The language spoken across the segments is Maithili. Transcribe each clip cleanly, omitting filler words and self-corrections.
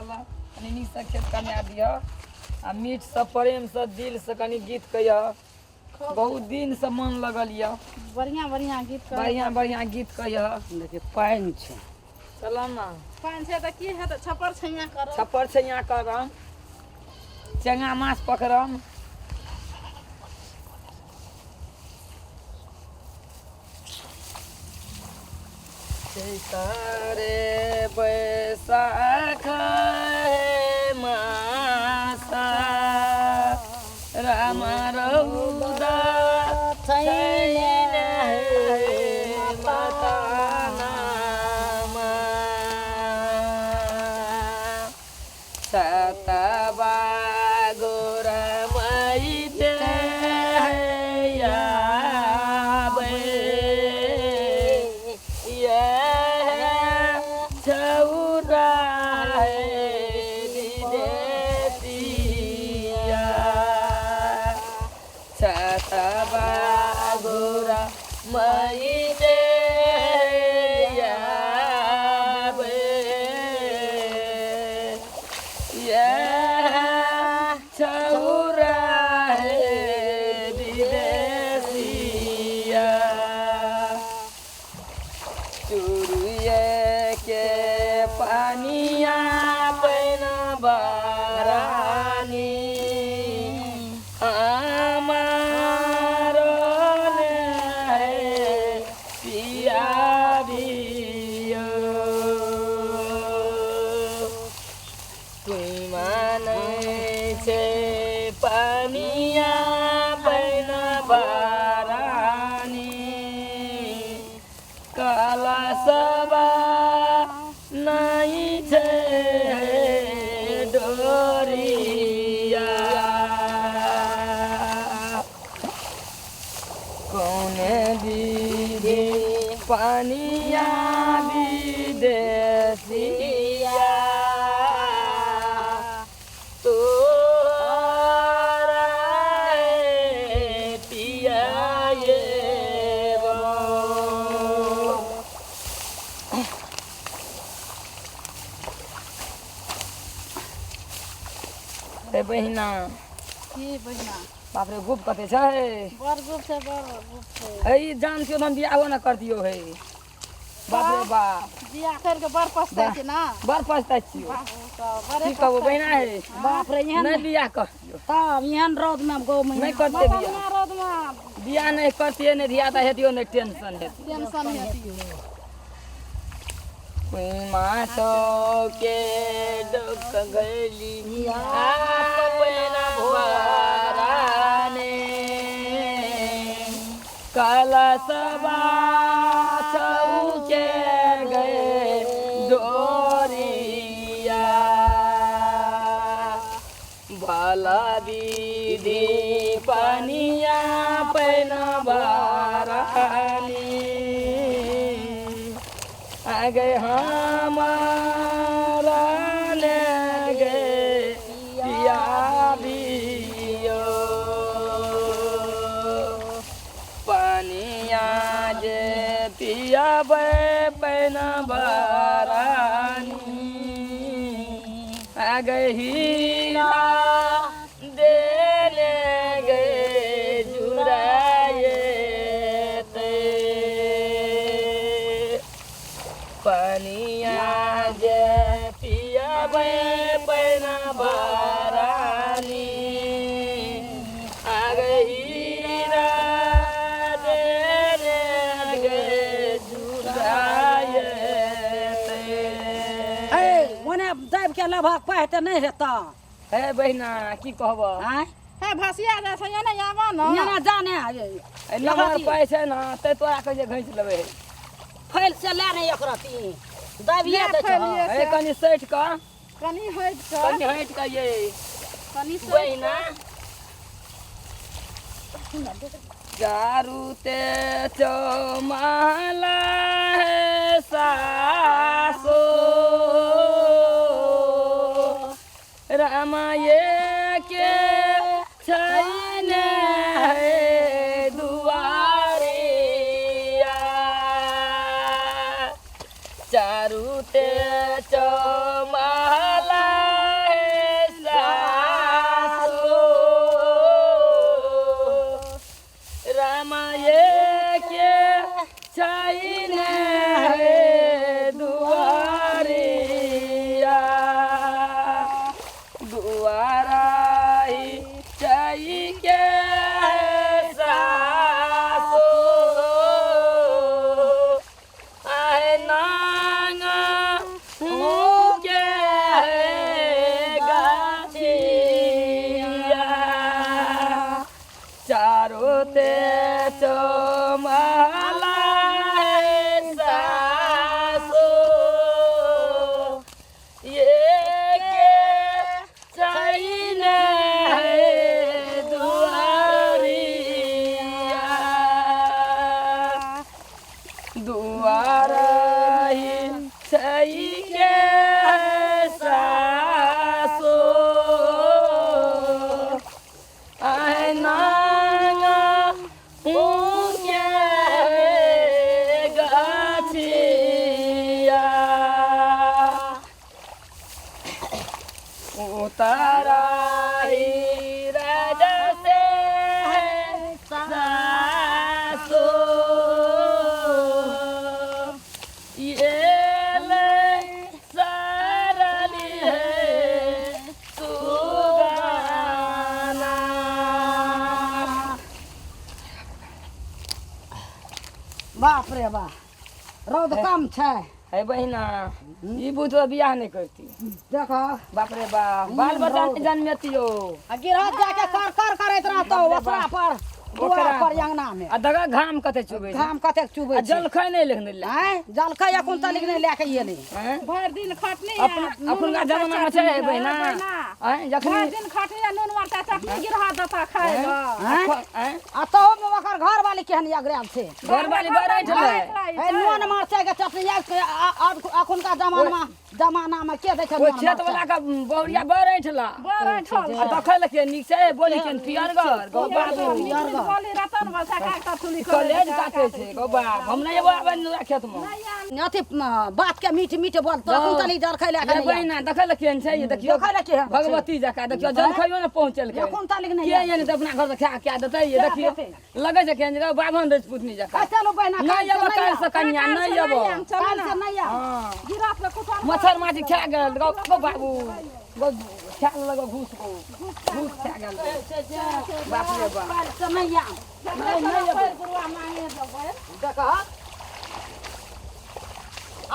चलऽ, कनि नीकसँ खेत कमा दिहऽ आ मीठसँ, प्रेमसँ, दिलसँ कनि गीत कहियऽ। बहुत दिनसँ मन लगल यऽ। बढ़िया बढ़िया गीत कहियऽ। बढ़िया बढ़िया गीत कहियऽ। देखियौ, पानि छै। चलऽ ने। पानि छै तऽ की हेतै, छप्पर छैया करब। छप्पर छैया करब, चेंगा माछ पकड़ब। रे बैसाख मासा, राम रौदा छैन हे माता नामा। सतबा गोरा मैते आबै, ये छौरा है विदेशिया। सतबा गोरा मैते आबै, ये छौरा है विदेशिया। चुरुए के पानिया पैन बारानी, हमारो ने है पिया बियो। तुई मानै छै पानिया पैन बारानी, काला सबा नहीं छै डोरिया। कौने दीदी पानिया विदेशिया, तोरा पिया। हे बहिना। की बहिना? बाप रे, गुप कते छै। बड़ गुप छै, बड़ गुप छै। हे, ई जान छियौ, हम बियाहो न कर दियौ। हे बाप रे बाप। बियाह कर के बड़ पछताइ छी ना? बड़ पछताइ छियौ। बड़े। की कहबो बहिना हे। बाप रे, एहन नहि बियाह कर दियौ। तब एहन रौद में गौ नहि महीना करते बियाह। बिना रौद में बियाह नहि करतियै, नहि धियाता हेतियो, नहि टेंशन हेतियो। टेंशन हेतियो। माछो के डोक गैली अपना भोराने, कलशबा चौके गए डोरिया। भला विधि पनिया पैन बारानी, आगे हमारा ने गे पिया दियो। पनिया जे पियाबै पैन बारानी, आगे हीरा देने गे जुड़ाए। पनिया जे पियाबै पैन बारानी, आगे हीरा देने गे जुड़ाए। ए ओने दाबि के लेबहक पाइ तऽ नहि हेतऽ। हे बहिना, की कहब? आँय? हे, भसिया जाइ छै, एने आबऽ ने। एना जाने। ए, नमहर पाइ छै ने, तै तोरा कहै छै घैंच लेबै। फैल से ले ने एक रत्ती दाबिए ले दै छह। फैलिए। हे, कनि सटि कऽ। कनि हटि कऽ। कनि हटि कऽ ये। कनि सटि। बहिना, चारू ते चौमाला है सासो, रामाये के छैन है दुआरिया। चारू ते चौमाला उतारा ही राजा से है सासो ये ले सरली है सुगाना। बाप रे बाप, रौद कम छै। हे बहिना, ई बुझो बियाह नहि करती। देख। बाप रे बाप, बाल बच्चा नहि जन्मेतियो। आ गिरहत जाके कर कर करैत रहतौ ओसरा पर, दुआर पर, अंगना में। आ दगा घाम कते चुबै छै। घाम कतेक चुबै आ छै। जलखै नहि लिखने ले। आँय, जलखै एखन तलिक नहि लए के एलै। आँय? भरि दिन खटनी। अपना अखुनका जमाना में छै बहिना, आँय, जखनी भरि दिन खटनी आ नून मरचा चटनी गिरहा देता खाय लए। आँय? आँय? आ तहूमे ओकर घरवाली केहन अगरायल छै। घरवाली बड़ ऐठलै। हे, नून मरचाइ के चटनी अखुनका जमाना जमाना में के दै छै ओहि नून खेत वाला मरचाइ? के बहुरिया बड़ ऐठला। बड़ ऐठल। आ देखै लए के नीक छै बोली, के पियरगर गौ बाबू। बोली रतन बसा काट थुली। कॉलेज काटे छै गौ बाप, हम नहि एबो आबै नूरा खेत में। अथी बात के मीठ मीठ बोल तो अखुन तनी जलखै लए के ये नहि आयल। बहिना, देखै लए केहन छै ये, देखियौ। देखै लए केहन छै। भगवती जकाँ देखियौ, जलखैयो ने पहुँचेलकै। एखुन तलिक नहि के आयल। एहन तऽ अपना घर से खा के देतै? ये देखियौ, देतै? लगै छै केहन जकाँ बाभन रजपूतनी जकाँ। आ चलू बहिना, नहि काल्हि एबो से काल्हि से कनिया, नहि एबो। काल्हि से नहि आयब। हँ। गिरहत के कुटुम्ब मच्छर माछी खा गेल गौ, गौ बाबू गौ, खा लेलक घूस गौ, घूस खा गेल। बाप रे बाप। काल्हि से नहि आयब। नहि, नहि एबो। गुरुआ मांगे देबै। देखह,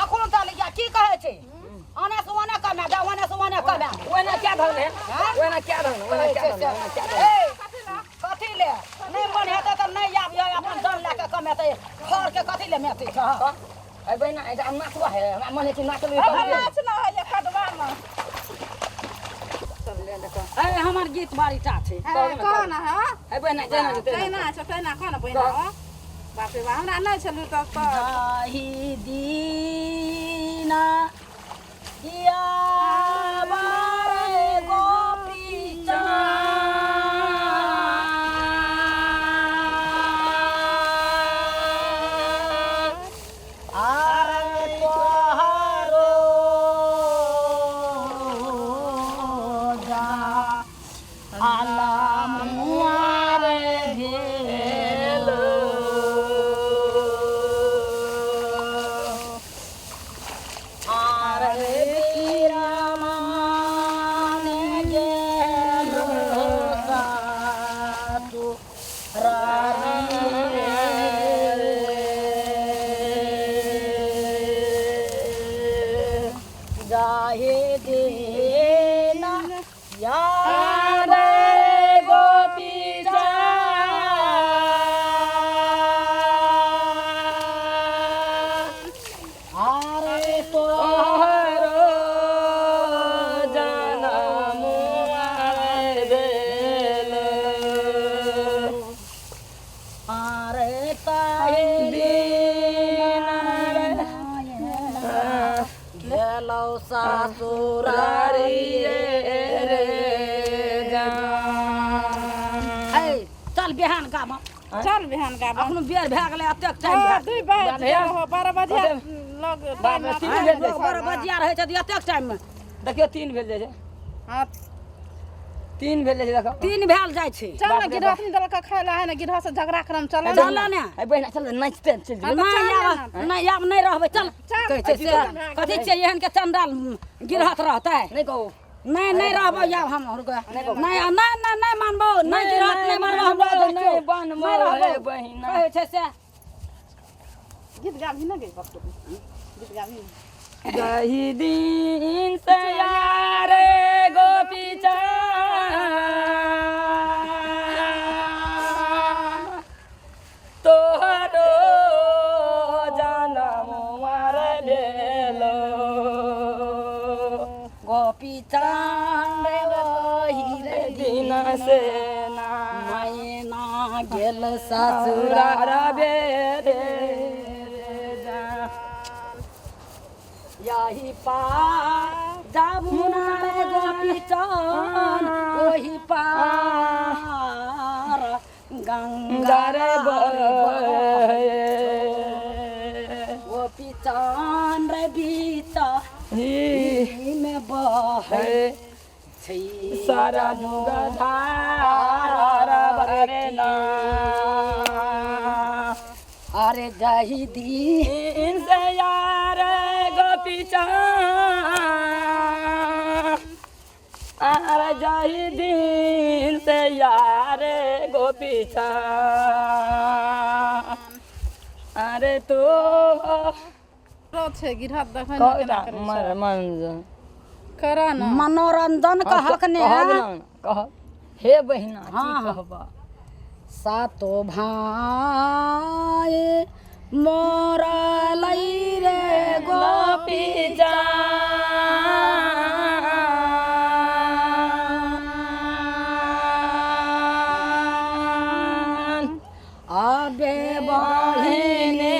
अखुन तलिक की कहै छै, ओने से ओने कमा जा, ओने से ओने कमा। ओना क्या धन है, ओना क्या धन, ओना क्या धन, ओना क्या धन? ए, कथी ले नहि मन हेतै तऽ नहि आबियै, अपन जन लए कऽ कमेतै, खरके कथी ले मेतै छह? अरे बहिना, एकटा नाचबा है, हमरा मन है कि नाचबै। नाच न होइए खटबा मे। ए, हमर गीत बारीटा छै। कह न हँ। अरे बहिना, जेना जेतै। तहिना छै, तहिना कह न बहिना। हो बाप रे बाप, हमरा नहि छलू तब तऽ। जाहि दीना या बारे गोपी चाँद, आर तोहरो जा आला मुआर भेल, आर रामान गेल सासु। जाहे देना यार गोपी आरे तो तोहरो जनम भेल, आरे ताहे दिन गेलौ ससुरारी रे जान। ए, चल बिहान गाम। चल बिहान गाब। अखनो बेर भए गेलै, एतेक टाइम हँ, भए 2 बज गेल हो, 12 बजे लग बाप रे, 3 भेल जाइ छै। 12 बजिया रहै छै तऽ एतेक टाइम मे। देखियौ, 3 भेल जाइ छै। हँ। 3 भेल जाइ छै, देखो। 3 भेल जाइ छै। चल ने, गिरहत नहीं देलक खाय ला है ने, गिरहत से झगड़ा करम, चल ने। चल ने। ए बहिना, चल नाचते चल जेबै। नहि आब, नहि आब, नहि रहबै, चल। चल। कहै छै से कथी छियै, एहन के चंडाल गिरहत रहतै? नहि कहू। नहि, नहि रहबै आब हम, नहि नहि नहि नहि मानबौ, नहि गिरहत, नहि मानबौ हम। नहि बनबौ नहि रहबौ। हे बहिना। कहै छै से। गीत गाबही ने गे बकु, गीत गाबही। जही दिन से यारे गोपी चाँद, तोहरो जनम भेल, गोपी चांद ओही रे दिन से ना मैना गेल ससुरा ससुरार बेरे जा। यही पार जमुना रे गोपी चांद, ओही पार गंगा रे बहे। गोपी चांद रे बीता ही में बहे हे। छै सारा जुग धार भरना। अरे जाहि दिन से यार गोपी आर जाहि दिन से यार गोपी अरे तो छै गिरहत देखै ने केना करै छै। मन करा ना। मनोरंजन कहक ने। कहब ना, कह हे बहिना, की हाँ। कहबा? सातो भाइ मोरलै रे गोपी गोपी जान आबे बहिने बहिने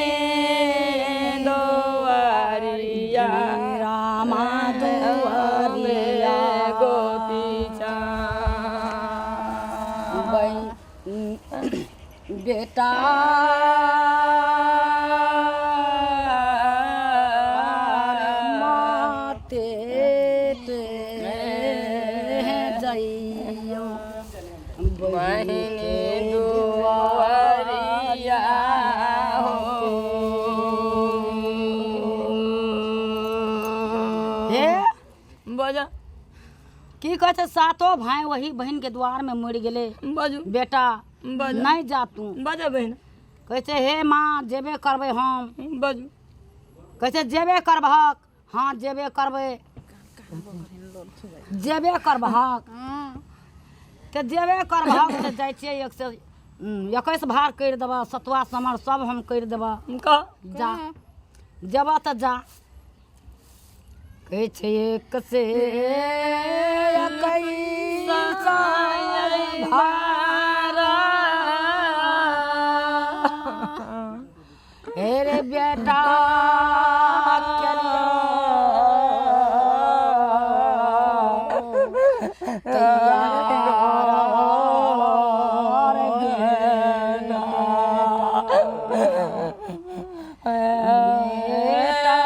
दुआरिया रामा दुआरिया गोपी बेटा माते ते जइयो बहिनी दुआरिया हो। हे। बजा। की कहै छै, सातो भाय वही बहिन के द्वार में मरि गेलै। बाजू। बेटा। बाजू। नहि जा तू। बजा बहिन। कहै छै, हे माँ, जेबे करबै हम। बाजू। कहै छै, जेबे करबहक? हँ, जेबे करबै। जेबे करबहक तऽ जेबे करबहक तऽ जाइ छियै। एक से 21 भार करि देबह, सतुआ समर सब हम करि देबह। कह। जा, जेबह तऽ जा। कहै छै, एक से 21 भार हे रे बेटा के लियो तैयार बेटा, बेटा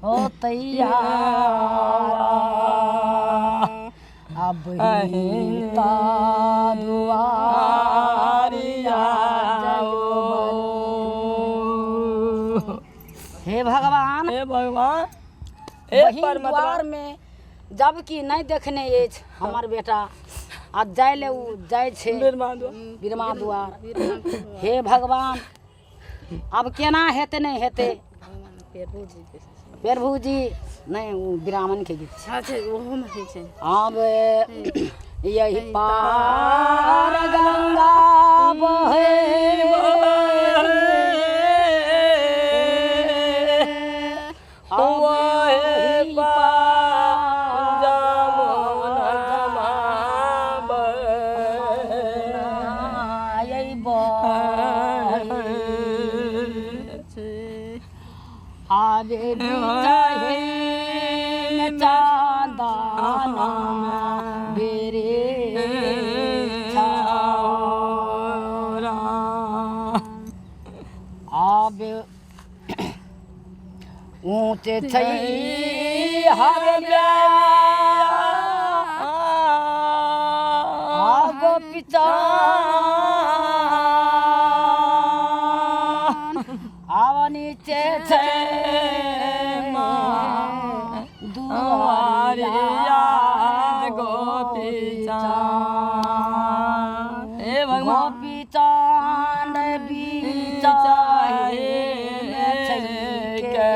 हो तैयार। अब ता दुआरिया हे भगवान। हे भगवान, हे बहिन परमात्मा। द्वार में जबकि नहि देखने अछि हमर बेटा आ जाय ले उ जाइ छै बिरमा दुआ। बिरमा द्वार। हे भगवान, आब केना हेतै, नहि हेतै? प्रभु जी नहि, ओ ब्राह्मण के गीत छै। अच्छा, ओहोमे होइ छै। आब यही पार गंगा बहे, वहे पार जमुनमा यही आवे बिचाहे में चांदाना बेरे छाओरा। आबे ऊँचे छै हर आगो पिचान, आब नीचे छै दुआरिया गोपी हे भगवान। गोपी चांद बिचाहे में छै के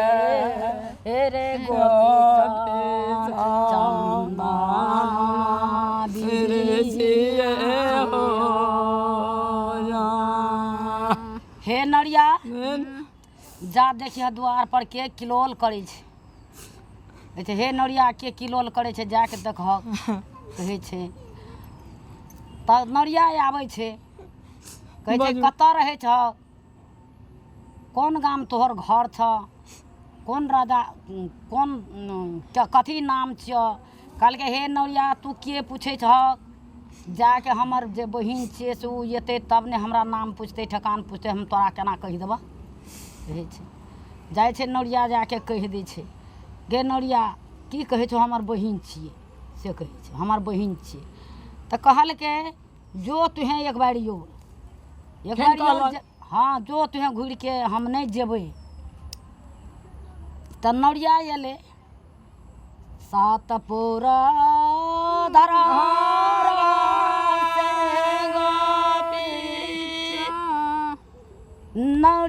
हे रे गोपी चांद छिए हो। हे नरिया, जा देखिह द्वार पर के किलोल करै छै। कहै छै, हे नरिया, के किलोल करै छै, जाके देखहक। कहै छै तऽ नरिया आबै छै, कहै छै, बाजू। कतऽ रहै छह? कोन गाम तोहर घर छह? कोन राजा, कोन कथी नाम छियह? कहलकै, हे नौरिया, तू के पूछै छहक? जाके हमर जे बहिन छियै से ओ एतै तब ने हमरा नाम पुछतै, ठेकान पुछतै। हम तोरा केना कहि देबह? कहै छै, जाइ छै नौरिया, जाके कहि दै छै। गे नौरिया की कहै छौ हमर बहिन छियै से कहै छै हमर बहिन छियै तऽ कहलकै जो तुहेँ एक बार यो एक फेर बार यो कहलक? हँ जो तुहेँ घुरिके हम नहि जेबै। तऽ नौरिया अयलै सात पुरा धरा नौरिया।